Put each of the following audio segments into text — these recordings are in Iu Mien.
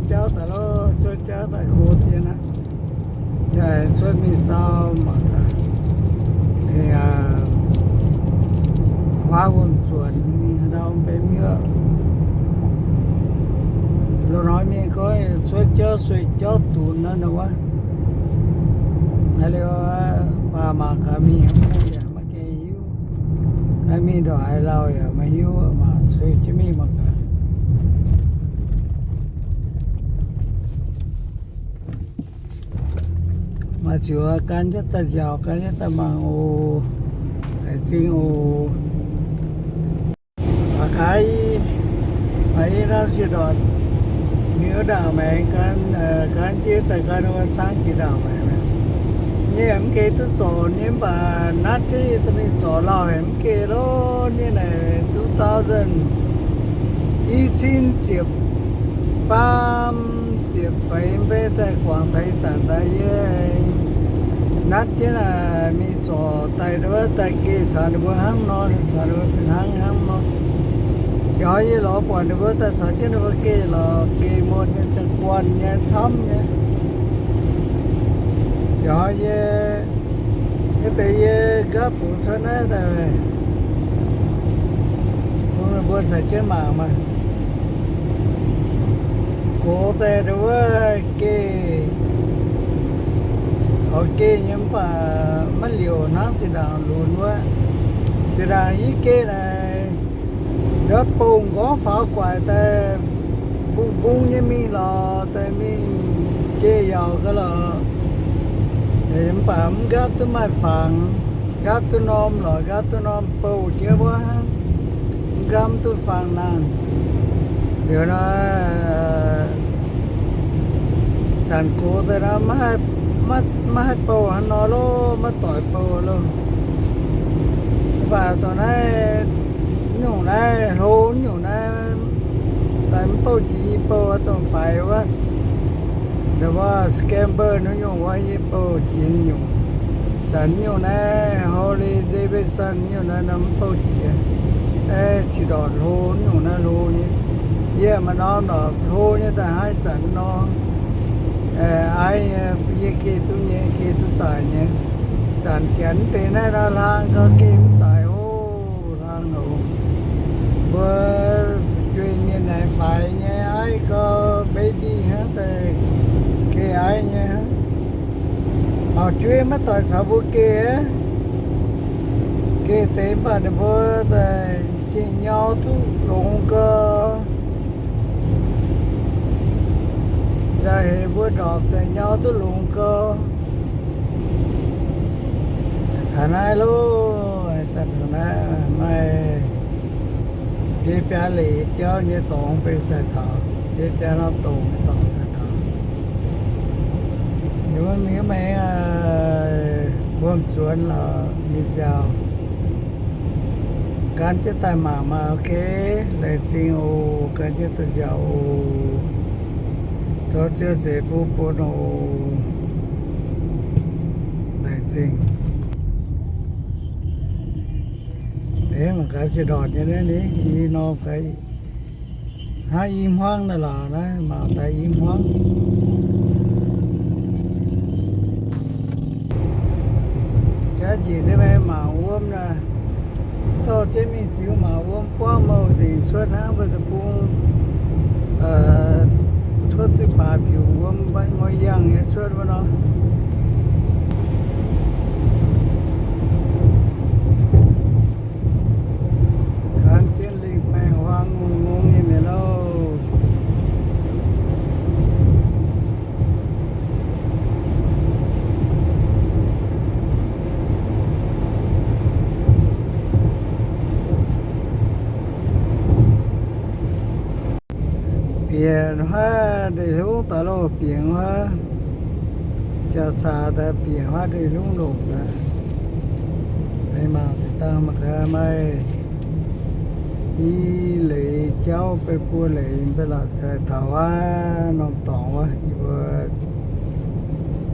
jauv daaih loh, cuotv jauv daaih go dien aqv. Yaac cuotv mingh sau mangc gaax, huaav-wuom-zuonx mingh ndau benx mingh oc. Loz-hnoi mienh gorngv cuotv jauv sueih jauv dunx nor wuov. Naaiv liuz baac mangc gaax mingh maiv gaengh hiuv. Mingh ndongc haaix lauh yaac maiv hiuv, mangc sueih jienv mingh mangc gaax. Maaih ziouc gan jienv daaih nziaauc, gan jienv daaih mangc oc. Laengz zingh oc. Mangc gaax, maaih i norm siec ndortc miuc ndaangc maengx gan, gan jienv daaih gan wuov caangv jiex ndaangc maengx. Nyei mv geh duqv zorc nyei mv baac natv jienv yie dorh mingh zorc lauh haic mv geh lov nyei naaic two thousand, i cin ziepc faam ziepc feix mbe daaih guangc daaih ih zanc daaih yie natv jienv naaic mingh zorc daaih wuov daaih geh caux ninh mbuo hnangv nor, caux ninh mbuo fih hnangv hnangv nor. Yaac yie lorz buatc ninh mbuo daaih caux jienv ninh mbuo geh lorz geh muonh nyei, cingx guanh nyei, camv nyei. Yaac yie, yie deix yie gapv bungx cuotv naaiv daaih bun ninh mbuo caux jienv mangc maah. Gox daaih wuov geh, oix geh nyei mv baac maiv liouc hnangv zinh ndaangc lunx wuov. Zinh ndaangc i geh naaic, ndortv bouh nqorngv faaux guaic daaih mbungh mbungh nyei mingh lorz daaih mingh geh yaac ga'lorqc. Mv baac mv nqaapv duqv maaih fangx, nqaapv duqv norm lorqc, nqaapv duqv norm bouh jienv wuov, mv nqaapv duqv fangx nangh. Liuz nor, zanc gox daaih nor maiv haih bouh hnangv nor loh, maiv doic bouh loh. Mv baac dongh naaiv nyungc naaiv hlo nyungc naaiv daaih mv bouh jiex yie bouh dongh faix wuov, scamper nyungc wuov yie bouh jiex nyungc. Zanc nyungc naaiv Harley Davidson nyungc naaiv nor mv bouh jiex. Naaiv cin-ndortc hlo nyungc naaiv hlo nyei. Yie maaih norm lorqc hlo nyei daaih hnangv ih zanc nor. Aiv nyei, yie geh duqv nyei, geh duqv zaaix nyei. Zanc janx deix naaiv nor hlang gau geh mv zaaix oc, hlang oc. Mbuo fu'jueiv mienh naaic faix nyei aiv gau, baby hnangv daaih geh aiv nyei hnangv. Auv-jueiv maiv doic caux mbuo geh, geh deix mv baac ninh mbuo daaih gengh nyau duqv longx gau. Nzauh heix mbuo ndorpc daaih nyau duqv longx gau. Taux naaiv loh, daaih taux naaiv maaih biei biaa leiz jauv nyei dorngx benx sai taux, biei biaa norm dorngx nyei dorngx sai taux. Yie mbuo mingh maiv wuom-zuonx lorqc, mingh nziaauc. Gan jienv daaih mangc maah, ok. Laengz zingh oc, gan jienv daaih nziaauc oc. Tov Ziouv ceix fuqv bun oc. Laengz zingh. Eix, mangc gaax zinh-ndortc nyei naaiv, i norm gaax, hnangv i hmuangv naaiv lorqc, naaiv mangc daaih i hmuangv. Jaav njiec ndiev maiv mangc wuom naaiv, dorh jienv mingh ziux mangc wuom buangv mouh nzengc cuotv hnangv mbuo deic-bung cuotv duqv baaix mbiungc wuom mbaanh mouh yangh nyei cuotv wuov nor. Gan jienv lingh maengh huaang ngongh ngongh nyei mi'aqv loh. Bieqc huaav ndeic-hlungv daaih loh, bieqc huaav jaax-caax daaih, bieqc huaav ndeic-hlungv longc daaih. Maiv maaih deix dangh mangc gaax, maaih i leiz jauv, beiv buo leiz, beiv la'cais taux huaav norm dorngx wuov, yie mbuo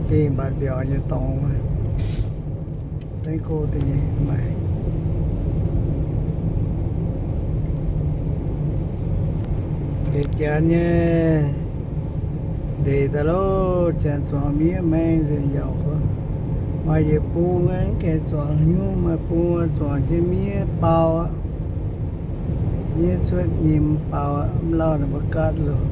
dingh mbatc mbiauz nyei dorngx wuov. Zengv go deix maaih. Nqec janx nyei Deix daaih loh, janx zuangx miev maeng nzengc yaac maaih yietc bung aeqv, gaengh zuangx nyungc, maaih bung zuangx jienv miev bau aqv. Miev cuotv nyim bau aqv, mv lauh ninh mbuo gaatv loh.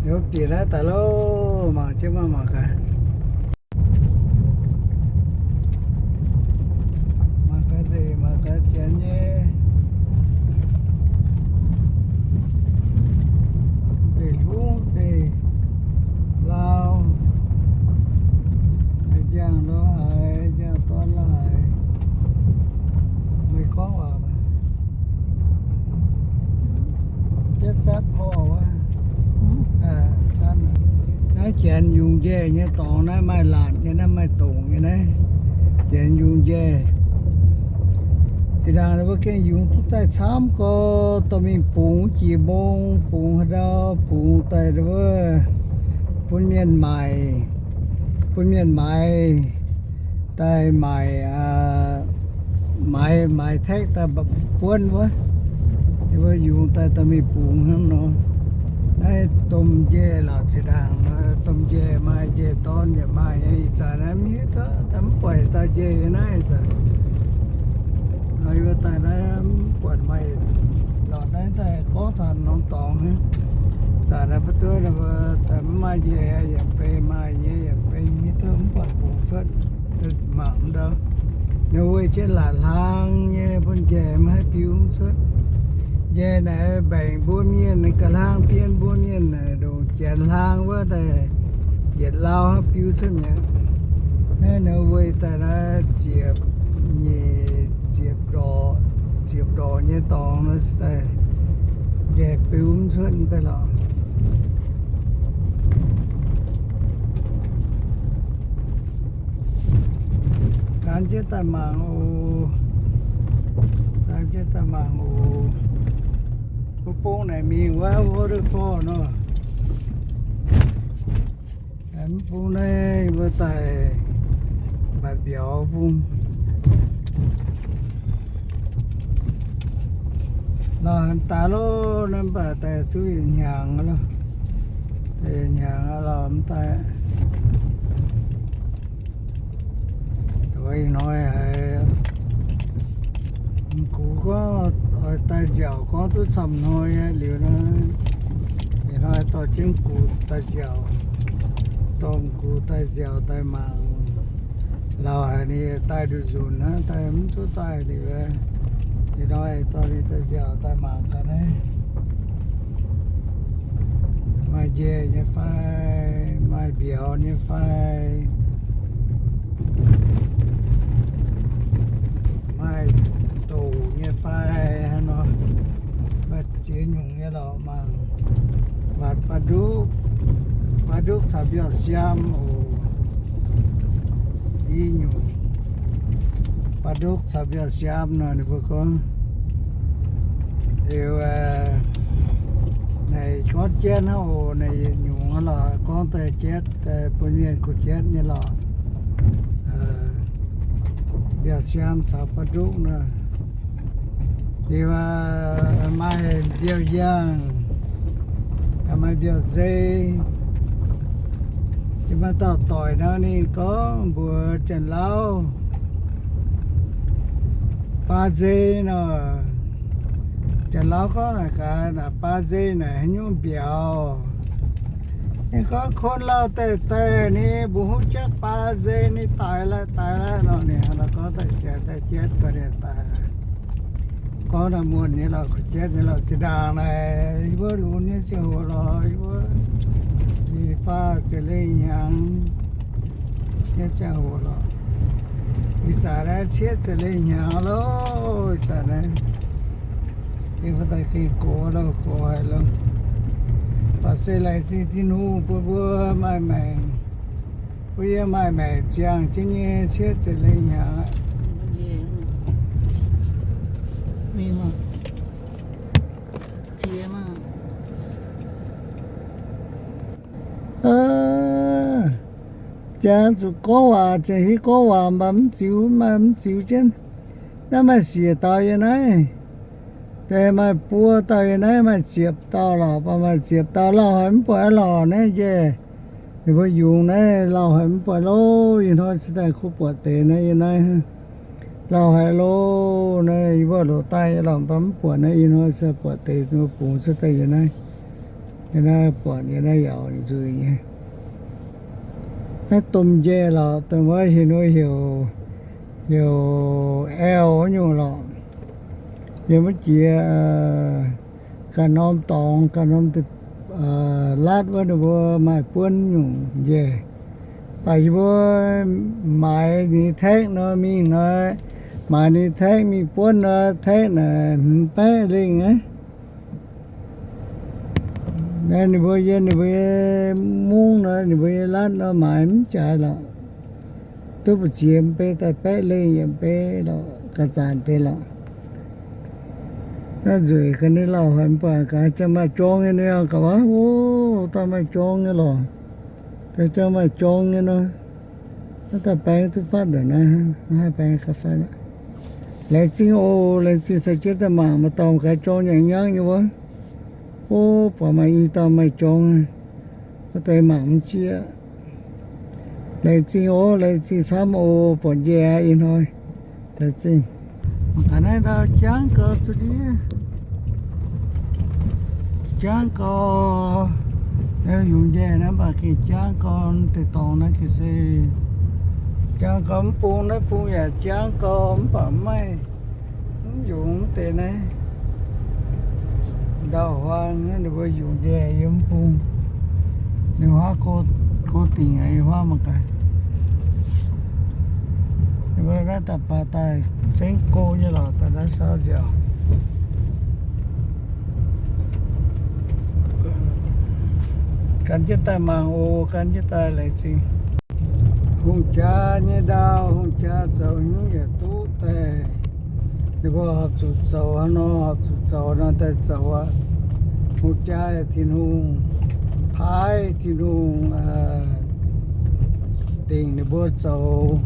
Liuz bieqc naaiv daaih loh, mangc jienv maah, mangc gaax. Mangc gaax nzengc, mangc gaax janx nyei deic-hungh deic-lauh, njang-ndoqv haiz, njang-dorn la'haiz, meih gorngv waac. Jatv zatv porv wuov. Naaiv janx yungz njaih nyei dorngx naaiv maaih laatc nyei, naaiv maaih dongc nyei naaiv. Janx yungz njaih. Zinh ndaangc ninh mbuo gengh yungz duqv daaih camv gorx, dorh mingh bungx jiex mbong, bungx haaix ndau, bungx daaih wuov, bun mienh maaic, bun mienh maaiz daaih maaic, maaiz, maaiz taeqv daaih buonv wuov. Ninh mbuo yungz daaih dorh mingh bungx hnangv nor. Naaiv domh njaih laatc zinh ndaangc, domh njaih maaih, njaih dorn yaac maaih nyei. Ih zanc naaiv mv hiuv duqv, mv buatc daaih njaih naaiv ih zanc. Nor yie mbuo daaih naaiv mv buatc maaih lorqc, naaiv daaih gorngv taux norm dorngx hnangv. Zanc naaiv mbuo duqv, mbuo daaih mv maaih njaih, yaac benx maaih nyei, yaac benx hiuv duqv mv buatc bungx cuotv. Mangc ndau, ninh weih jienv laatc hlang nyei bun njaih maiv haih biu mv cuotv. Njaih naaic mbaengc mbuo mienh, ga'hlang dien mbuo mienh, ndongc janx hlang wuov daaih yietc lauh haih biu cuotv mi'aqv. Naaiv ninh weih daaih naaiv ziepc nyeic, ziepc ndorqc, ziepc ndorqc nyei dorngx nor se daaih njaih biu mv cuotv mv bei lorqc. Gan jienv daaih mangc oc. Gan jienv daaih mangc oc. Mv bung naaic mingh wuov waterfall nor. Mv bung naaiv yie mbuo daaih mbatc mbiauz bung. Lorh daaih loh, naaiv mv baac daaih duqv yietc hnyangx loh. Yietc hnyangx lorh mv daaih. Ih hnoi haiz m'gux gorngv oix daaih nziaauc gorngv duqv camv hnoi aqv liuz nor, ih hnoi dorh jienv m'gux daaih nziaauc, dorh m'gux daaih nziaauc daaih mangc. Lauz haic ninh daaih nduqc nzunc hnangv, daaih mv duqv daaih liuz, ih hnoi dorh ninh daaih nziaauc daaih mangc gaax naaiv. Maaih njaih nyei fai, maaih mbiauz nyei fai, maaih douc nyei fai, hnangv nor, maaih ziex nyungc nyei lorqc mangc. Mbatc ba'nduqv, ba'nduqv caux mbiauz-siaam oc. I nyungc, ba'nduqv caux mbiauz-siaam nor ninh mbuo gorngv. Liuz, naaic gorngv jatv hnangv oc, naaic yietc nyungc lorqc, gorngv daaih jatv, daaih bun mienh kuh jatv nyei lorqc. Mbiauz-siaam caux ba'nduqv nor. Liuz, maaih mbiauz-yangh, maaih mbiauz-nzei. Yie maaih dauh doic nor, ninh gorngv mbuox Janx-Lauv, baa nzei nor. Janx-Lauv gorngv naaic gaax, naaic baa nzei naaic haaix nyungc mbiauz? Ninh gorngv, Ko lauh daaih daaih ninh mbuo hungh jatv baa nzei ninh daic la'daic la'nor. Ninh hnangv naaic gorngv daaih jatv, daaih jatv gorngv ninh daic. Gorngv naaic muonc nyei lorqc, kuh jatv nyei lorqc. Zinh ndaangc naaic yie mbuo lunx nyei ziangh hoc lorqc, yie mbuo i faah ziepc lengh hnyangx nyei ziangh hoc lorqc. Ih zanc naaiv cietv ziepc lengh hnyangx loh, ih zanc naaiv. Yie mbuo daaih gengh gox loh, gox haic loh. Baac se laengz zingh Tin-Hungh bun mbuo maaih maengc, bun yie maaih maengc ziangh jienv nyei cietv ziepc lengh hnyangx aqv. Janx zuqc gorngv waac, ziouc hiuv gorngv waac mv baac mv ziux, mv maaih mv ziux jienv. Naaiv maaih siec daux yie naaiv. Deix maaih buo dauh yiem naaiv, maaih ziepc dauh lorqc, baac maaih ziepc dauh lauh haic mv buatc lorqc naaiv njiec. Ninh mbuo yungz naaiv lauh haic mv buatc lo. Ih hnoi se daaih kuv buatc deix naaiv yiem naaiv. Lauh haic lo. Naaiv yie mbuo loz daaih lorqc, mv baac mv buatc naaiv. Ih hnoi se buatc deix bungx cuotv daaih yiem naaiv. Yiem naaiv buatc, yiem naaiv yaac nzuih nyei. Naaiv domh njiec lorqc, dongh wuov heuc, heuc aeqv wuov nyungc lorqc. Yiem wuov jiex ganh norm dorngx, ganh norm latv wuov, ninh mbuo maaih buonv nyungc njiec. Baac yie mbuo maaiz ninh taekv nor mingh nor, maaiz ninh taekv mingh buonv nor, taekv naaic hmz baeqv lengh aqv. Naaiv ninh mbuo yiem ninh mbuo nyei mungv nor, ninh mbuo nyei latv nor, maaiz mv jaaix lorqc. Duqv mbu'ziex mv bei daaih baeqv lengh yietc mv bei lorqc, ga'zaanc deix lorqc. Naaiv nzueic ga'naaiv lauh haic mv baac gaax jangx maaih jorng nyei niaa gaax wuov. Ov, daaih maaih jorng nyei lorqc. Daaih jangx maaih jorng nyei nor. Naaiv daaih baeng duqv fatv ndongc naaiv, naaiv baeng gauh fatv aqv. Laengz zingh oc, laengz zingh caux jienv daaih mangc maaih dauh gaax jorng nyangx nyangv nyei wuov. Ov, buatc maaih i dauh maaih jorng, wuov deix mangc mv zieqv. Laengz zingh oc, laengz zingh camv oc, buatc njiec aqv ih hnoi. Laengz zingh. Mangc gaax naaiv ndau jangv gau zuqc ndiev. Jangv gau. Yungz njiec naaiv mv baac gengh jangv gau, deix dorngx naaiv gengh se jangv gau. Mv bung naaiv bung yaac jangv gau mv baac mv maaih, mv yungz mv deix naaiv. Ndau-huaang naaiv ninh mbuo yungz njiec yiem mv bung. Ninh huaav go, go dingc aqv, huaav mangc gaax. Ninh mbuo naaiv daaih baac daaih zengv go nyei lorqc, daaih naaiv saau nziaauc. Gan jienv daaih mangc oc, gan jienv daaih laengz zingh. Hungh jaa nyei ndau, hungh jaa zoux haaix nyungc yaac duqv daaih. Ninh mbuo horpc zuqc zoux haaix nor, horpc zuqc zoux nor daaih zoux aqv. Hungh jaa yaac Tin-Hungh paaiv, Tin-Hungh dingc ninh mbuo zoux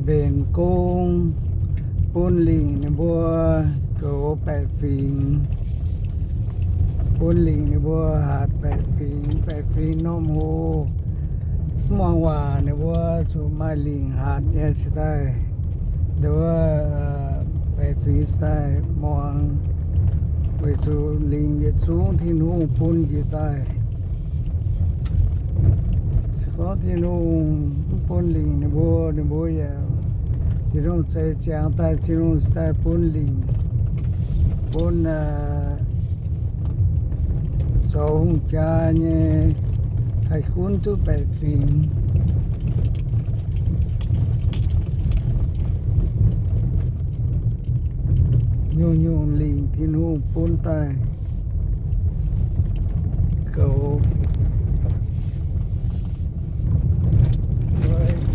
mbenc gong, bun lingc ninh mbuo goux baeqc fingx, bun lingc ninh mbuo hatc baeqc fingx, baeqc fingx norm hoc mv muangx waac, ninh mbuo zuqc maaih lingc hatc nyei cingx daaih, ninh mbuo baeqc fingx cingx daaih muangx, weic zuqc lingc yietc zungv Tin-Hungh bun njiec daaih. Se gorngv Tin-Hungh mv bun lingc ninh mbuo, ninh mbuo yaac, Tin-Hungh zeix ziangx daaih, Tin-Hungh cingx daaih bun lingc, bun zoux hungh jaa nyei haih gunv duqv baeqc fingx. Nyungc-nyungc lingc Tin-Hungh bun daaih goux.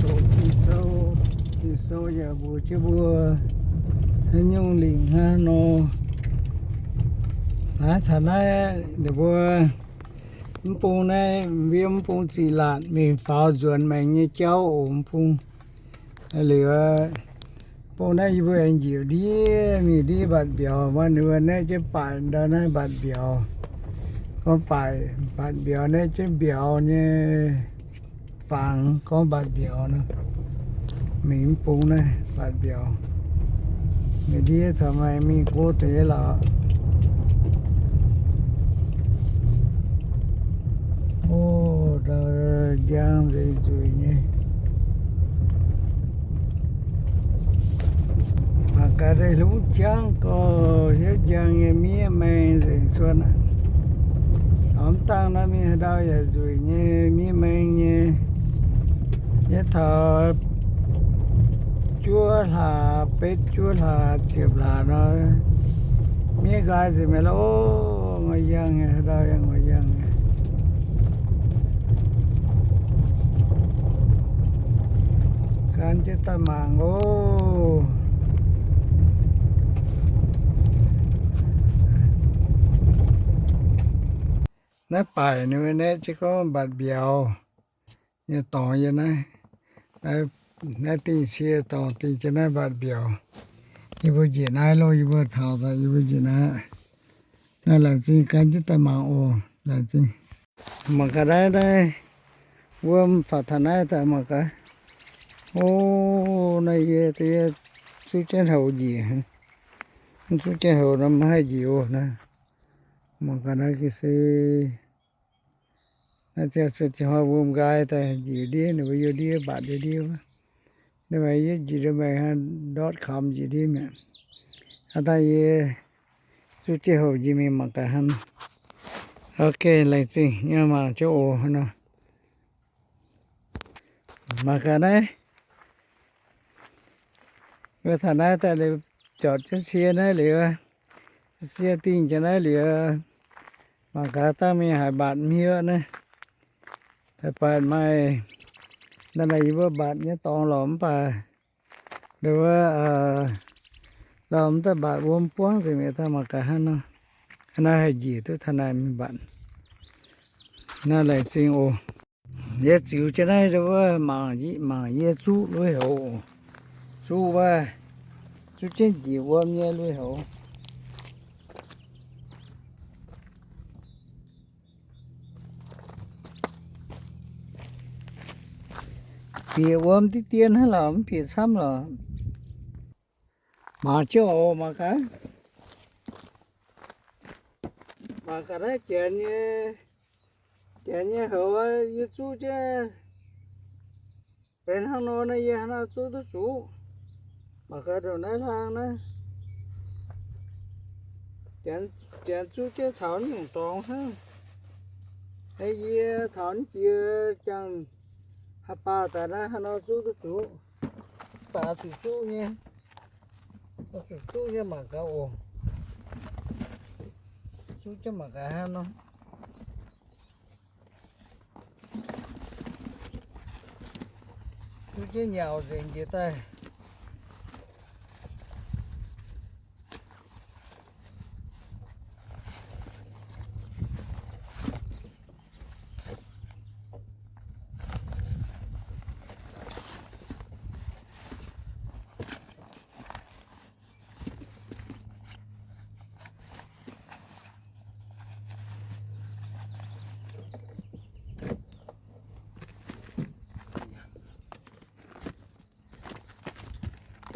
Doqc Ging-Sou, Ging-Sou yaac mbuox jienv mbuo haaix nyungc lingc hnangv nor. Naaiv taux naaiv ninh mbuo mv bung naaiv, mv bung Ziqc Laatc mingh faaux nzuonx maengx nyei jauv oc. Mv bung liuz, mv bung naaiv yie mbuo aengx njiec ndiev mingh ndiev mbatc mbiauz, maaih ninh mbuo naeqv jienv baaic ndau naaiv mbatc mbiauz. Gorngv baaic mbatc mbiauz, naeqv jienv mbiauz nyei fangx gorngv mbatc mbiauz nor. Mingh mv bung naaiv mbatc mbiauz. Mingh ndiev caux maaih mingh go deix lorqc. O, ndau njang nzengc nzueic nyei. Mangc gaax deix hlungv jangv gau, hiuv njang nyei miev maeng nzengc cuotv aqv. Mv dangh naaiv mingh haaix ndau yaac nzueic nyei, miev maeng nyei. Yie taux juov hlaax, betv juov hlaax, ziepc hlaax nor, miev nqaai nzengc mi'aqv loh. Nguaih yangh nyei, haaix ndau yaac nguaih yangh nyei. Gan jienv daaih mangc oc. Naaiv baaic ninh mbuo naeqv jienv gorngv mbatc mbiauz nyei dorngx yiem naaiv. Naaiv dingh cie dorngx dingh jienv naaiv mbatc mbiauz. Yie mbuo njiec naaiv loh, yie mbuo taux daaih, yie mbuo njiec naaiv. Naaiv laengz zingh gan jienv daaih mangc oc, laengz zingh. Mangc gaax naaiv, naaiv wuom faaux taux naaiv daaih mangc gaax. O, naaiv yie, yie zuqv jienv houx njiec. Mv zuqv jienv houx nor maiv haih njiec oc naaiv. Mangc gaax naaiv ga'sie. Naaiv ziangh se zinh hnoi wuom nqaai daaih njiec ndiev, ninh mbuo youh ndiev, mbatc youh ndiev wuov. Ninh mbuo yie njiec ndiev maengx, ndortv kamx njiec ndiev mi'aqv. Hnangv naaiv yie zuqv jienv houx njiec mingh mangc gaax hnangv. Ok, laengz zingh nyei mangc jienv oc hnangv nor. Mangc gaax naaiv. Yie taux naaiv daaih liuz, zorpc jienv cie naaiv liuz, cie dingh jiex naaiv liuz, mangc gaax dangh mingh haaix mbatc mv hiuv naaiv. Daaih baac maaih, naaiv maaih yie mbuo mbatc nyei dorngx lorqc mv baac, wuov, lorqc mv daaih mbatc wuom buangv nzengc mi'aqv. Daaih mangc gaax hnangv nor, hnangv naaiv haih njiec duqv taux naaiv mingh mbatc. Naaiv laengz zingh oc. Yie ziux jienv naaiv wuov mangc, mangc yie zuqv lui-houx, zuqv wuov, zuqv jienv njiec wuom nyei lui-houx. Bieqc wuom diqv dien hnangv lorqc, mv bieqc camv lorqc. Mangc jienv oc, mangc gaax. Mangc gaax naaiv janx nyei, janx nyei houx yie zuqv jienv benx hnangv nor naaiv, yie hnangv naaiv zuqv duqv zuqc. Mangc gaax ndongc naaiv hlang naaiv, janx zuqv jienv caux nyungc dorngx hnangv. Yie taux jiex jangx haaix baac daaih naaiv hnangv nor zuqv duqv zuqc. Mv baac zuqc zuqv nyei, zuqc zuqv nyei mangc gaax oc. Zuqv jienv mangc gaax hnangv nor. Zuqv jienv nyaux nzengc njiec daaih.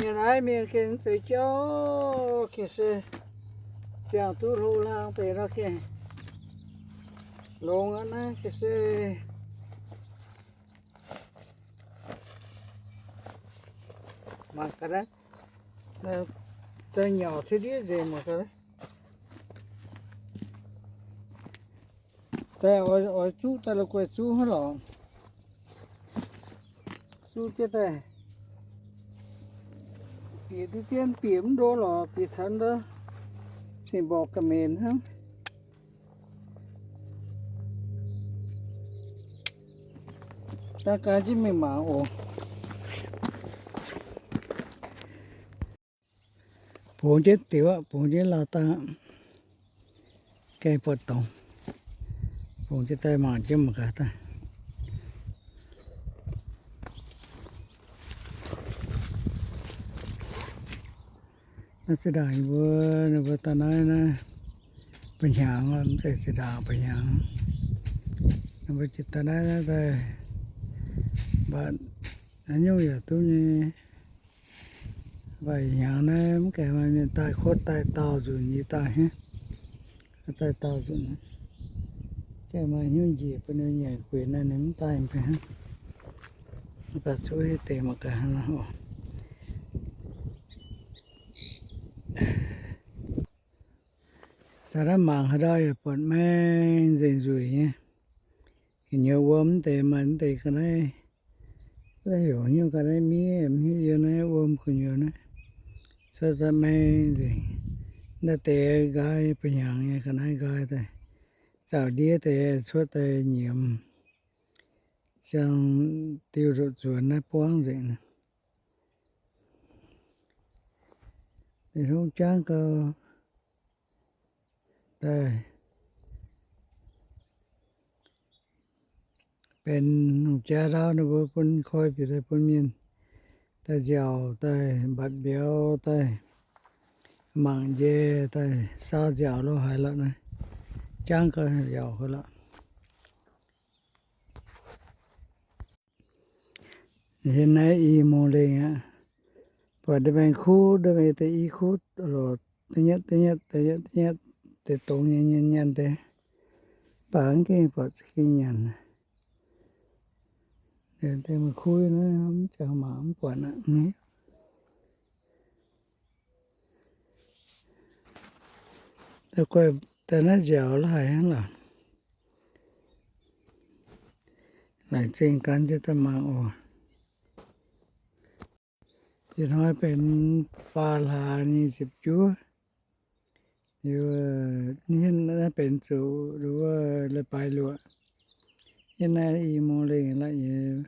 Mienh naaiv mienh gengh zeix jauv gengh se ziangh duqv hlo hlang deix nor gengh longx aqv naaiv gengh se. Mangc gaax naaiv, daaih nyaux cuotv ndiev nzengc mangc gaax. Daaih oix zuqv daaih la'guaih zuqv hnangv lorqc. Zuqv jienv daaih bieqc diqv dien bieqc mv ndo lorqc, bieqc taux ndo, cingx mborqc ga'menc hnangv. Daaih gan jienv mingh mangc oc. Bungx jienv diuc aqv, bungx jienv lauh dangh, gaengh buatc dorngx. Bungx jienv daaih mangc jienv mangc gaax daaih. Naaiv zinh ndaangc yie mbuo, ninh mbuo daaih naaiv naaiv, mba'hnyangx, mv zeiz zinh ndaangc, mba'hnyangx. Ninh mbuo jiex daaih naaiv, naaiv daaih, mbatc haaix nyungc yaac duqv nyei. Mba'hnyangx naaiv mv gaengh maaih mienh daaih, kuotv daaih daauh nzunc nyei daaih hnangv. Daaih daauh nzunc, gaengh maaih hnyouv njiec bun ninh nyanc gueix naaiv, ninh mv daaih mv bei hnangv. Mv baac zuqc hiuv deix mangc gaax hnangv nor oc. Saax naaiv mangc haaix ndau yaac buatc maeng nzengc nzueic nyei. Gu'nyuoz wuom mv deix maaih mv deix ga'naaiv, heuc nyungc ga'naaiv miev, mv hiuv yiem naaiv wuom gu'nyuoz naaiv. Cuotv daaih maeng nzengc. Naaiv deix nqaai, mba'hnyangx nyei ga'naaiv nqaai daaih, zaux ndiev deix cuotv daaih nyiemz, ziangh diuh ndoqc nzuonx naaiv buangv nzengc. Ninh hungv jangv gau daaih benx hungh jaa ndau ninh mbuo bun koi bieqc daaih bun mienh daaih nziaauc daaih mbatc mbiauz daaih. Mangc njiec daaih saau nziaauc lo haaix lorqc naaiv, jangv gau yaac lorqc. Hienx naaiv i mungz lengh aqv. Buatc deix maengx kuv, deix maengx deix i kuv, da'nyatv da'nyatv da'nyatv da'nyatv, deix dongz nyanc nyanc nyanc deix, mv baac mv gengh buatc za'gengh nyanc. Deix maengx kuv naaiv mv jangx mangc mv buatc aqv. Da'guaih daaih naaiv nziaauc la'haic hnangv lorqc. Laengz zingh gan jienv daaih mangc oc. Ih hnoi benx faam hlaax nyic ziepc juov. Liuz, naaiv benx zuqc wuov leiz-baaix luoqc. Yie naaiv i mungz lengh la'nyeic,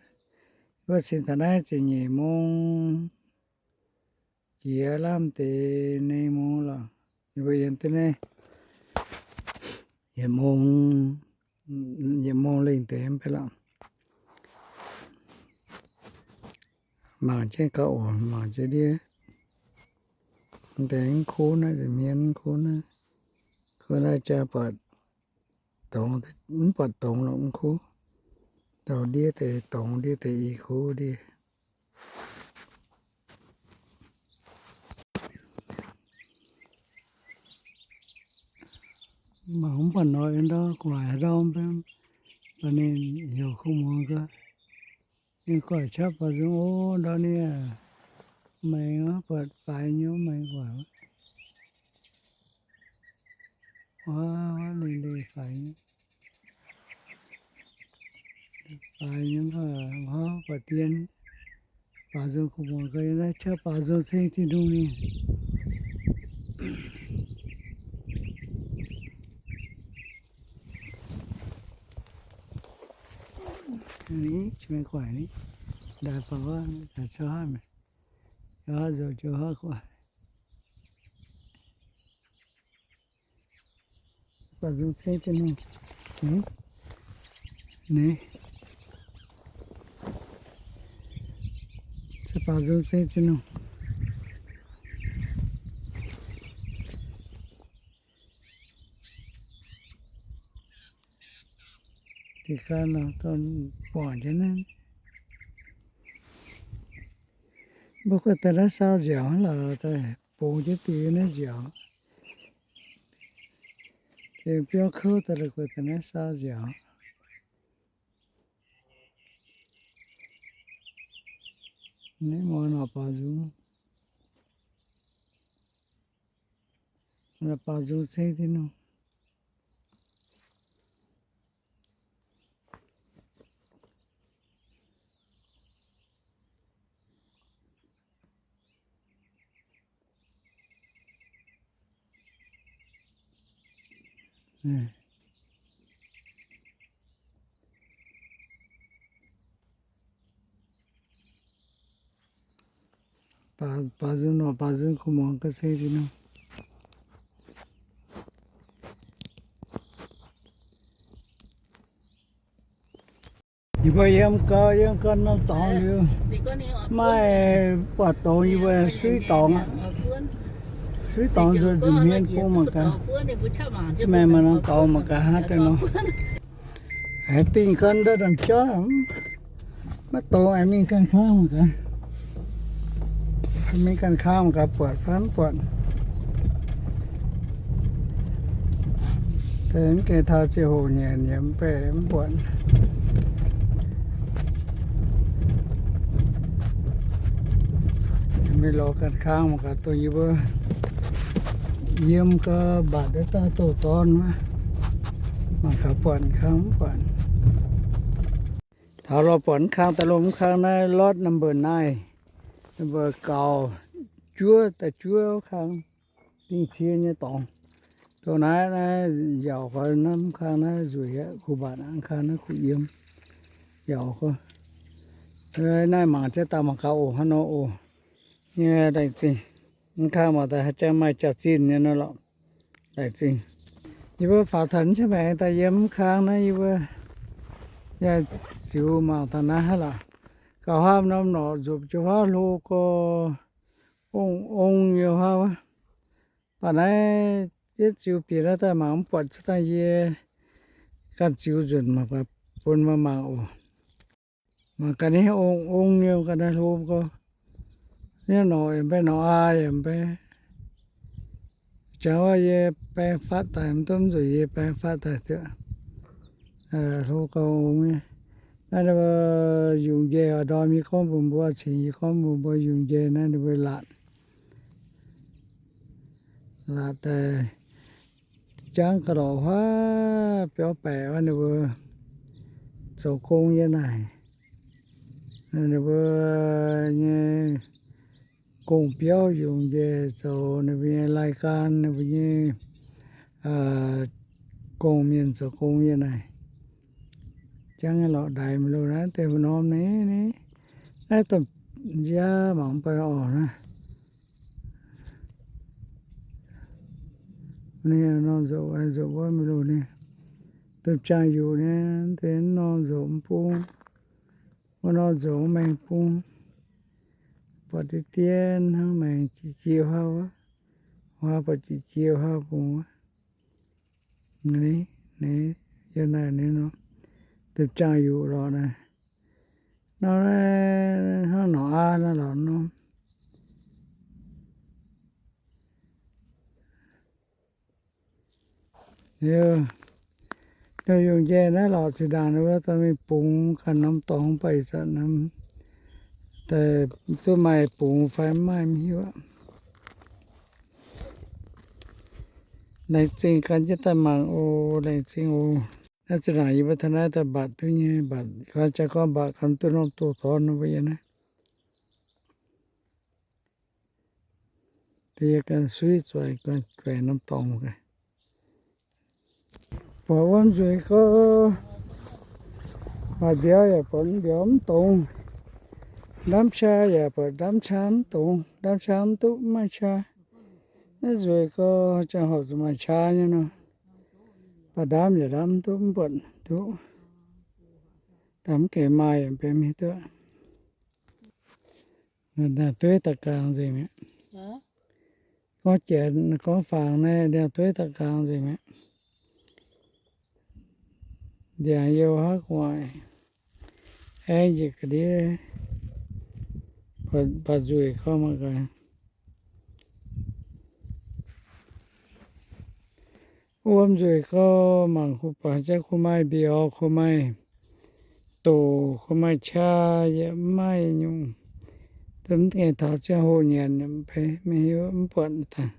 wuov cingx taux naaiv ziepc nyeic mungz jiex lamh deix nyic mungz lorqc. Yie mbuo yiem duqv naaiv yietc mungz, yietc mungz lengh deix mv bei lorqc. Mangc jienv gauh oc, mangc jienv ndiev. Deix mv kuv naaiv, nza'hmien mv kuv naaiv. Kuv naaiv jaa buatc dongz, mv buatc dongz lorqc mv kuv. Dauh ndiev deix dongz, ndiev deix i kuv ndiev. Mangc mv buatc noic ndau, gu'nguaaic ndau, ninh heuc kuv muangx gau. Ninh guaix qaqv baaux nzung ov, ndau ninh maengx buatc faix nyei maengx guaix. Wuov, wuov lengh lengh faix nyei. Faix nyei mv baac wuov buatc dien. Baaux nzung kuv muangx gau, naaiv qaqv baaux nzung ceng Tin-Hungh ninh. Ni, maengx guaix ni, ndaix faaux wuov, ndaix cau haav maengx, cau haav nzou, cau haav guaix. Baaux nzung ceng Tin-Hungh. Ni, ni, se baaux nzung ceng Tin-Hungh. Deix gan nor, buangc jienv naaiv. Mbuo guaix daaih naaiv saau nziaauc lorqc, daaih bungx jienv diuh naaiv nziaauc. Deix biauv kouv daaih, guaix daaih naaiv saau nziaauc. Naaiv muangx norqc baaux nzung, baaux nzung ceng Tin-Hungh. Baaux nzung norqc baaux nzung kuv muangx ga'sie dinh nor. Yie mbuo yiem gau, yiem gau norm dorngx liuz, maaih buatc dorngx yie mbuo suiv dorngx aqv. Suiv dorngx nzuonx nzunc hmien bung mangc gaax. Maengx maaih norm dorngx mangc gaax hnangv deix nor. Aengx dingh gau ndau dorngx jauv, maiv dorngx aengx mingh ganh kangv mangc gaax. Mingh ganh kangv mangc gaax buatc fai mv buatc. Mv gaengh taux ziangh hoc nyanc yaac mv bei mv buatc. Mingh lorz ganh kangv mangc gaax dongh yie mbuo yiem gau mbatc daaih daaih doh dorn wuov, mangc gaax buatc kangv mv buatc. Taux lorz buatc mv kang daaih lomh mv kang naaiv lot number nine, number gauh juov daaih juov wuov kang, dingh cie nyei dorngx. Dongh naaiv naaiv yaac gau naaiv mv kang naaiv nzueic aqv, kuh mbatc aqv, mv kang naaiv kuh yiem yaac gau. Naaiv mangc jienv daaih mangc gaax oc, hnangv nor oc. Nyei laengz zingh. Mv kang mangc daaih haaix jangx maaih jaax-zinh nyei nor lorqc. Laengz zingh. Yie mbuo faaux taux mv qiex maengx daaih yiem mv kang naaiv yie mbuo yaac ziux mangc daaih naaiv haaix lorqc. Gauh haav norm norqc nzopc jiu huaav hlo gorx, ong ong nyei huaav wuov. A'naaiv yietv ziux bieqc naaiv daaih mangc mv buatc cuotv daaih yie ganh ziux nzunc mangc bun meih mangc oc. Mangc ga'naaiv ong-ong nyei, ga'naaiv hlo gorx. Naaiv norqc yaac mv bei, norqc aa yaac mv bei. Jangx wuov yie baeng fatv daaih, mv duqv mv nzunc yie baeng fatv daaih dieqc. Hlo gauh ong nyei. Naaiv ninh mbuo yungz njaih oix ndorm yie gorngv mbuox mbuo, cingx yie gorngv mbuox mbuo yungz njaih naaiv ninh mbuo laatc. Laatc daaih jangv ga'lorqc huaav biauv baeqc wuov ninh mbuo zoux gong yiem naaic. Ninh mbuo nyei gong biauv yungz njaih zoux ninh mbuo nyei รายการ, ninh mbuo nyei gong mienh zoux gong yiem naaic. Jangv lorqc ndaix mingh loh naaiv deix haaix norm ni, ni. Naaiv domh nziaamv mangc mv bei orqc naaiv. Ni norm nzoqc, nzoqc wuov mingh loh ni. Domh jaangh yuqc ni, deix norm nzoqc mv bung. Wuov norm nzoqc maengx bung. Buatc deix dien hnangv maengx jiex jiex huaav wuov. Huaav buatc jiex jiex huaav bung wuov. Ni, ni, yiem naaic ni nor, domh jaangh yuqc lorqc naaic. Nor, hnangv norqc aa naaiv lorqc nor. Liuz, ninh yungz njaih naaiv lorqc zinh ndaangc ninh mbuo dorh mingh bungx ganh norm dorngx baac ih zanc daaih duqv maaih bungx fai mv maaih mv hiuv aqv. Laengz zingh gan jienv daaih mangc oc. Laengz zingh oc. Naaiv zinh ndaangc yie mbuo taux naaiv daaih mbatc duqv nyei, mbatc gan jaa gorngv mbatc gan duqv norm doh dorn mbuo yiem naaiv. Deix yie ganh suiv zueiz guaix norm dorngx. Buatc wuom nzueic gorx, maaih mbiauz yaac buatc mbiauz mv dongz. Ndamv qaa yaac buatc ndamv qaa mv dongz, ndamv qaa mv duqv, mv maaih qaa. Naaiv nzueic gorx, jangx horpc zuqc maaih qaa nyei nor. Baac ndamv yaac ndamv mv duqv, mv buatc duqv. Daaih mv gaengh maaih yaac benx mingh duqv. Naaiv dueiv daaih gaang nzengc mi'aqv. Gorngv jiex gorngv fangx naaiv ndiangx-dueiv daaih gaang nzengc mi'aqv. Ndiangx-youh haav gu'nguaaic, aengx njiec ga'ndiev, baac nzueic gorx mangc gaax. Wuom nzueic gorx mangc kuv baac za'gengh kuv maaih mbiauz, kuv maaih doc, kuv maaih qaa, yaac mv maaih nyungc. Mv gaengh taux ziangh hoc nyanc, mv hiuv, mv buatc dangh.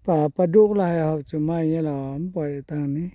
Baac ba'nduqv laaih horpc zuqc maaih nyei lorqc, mv buatc dangh ni.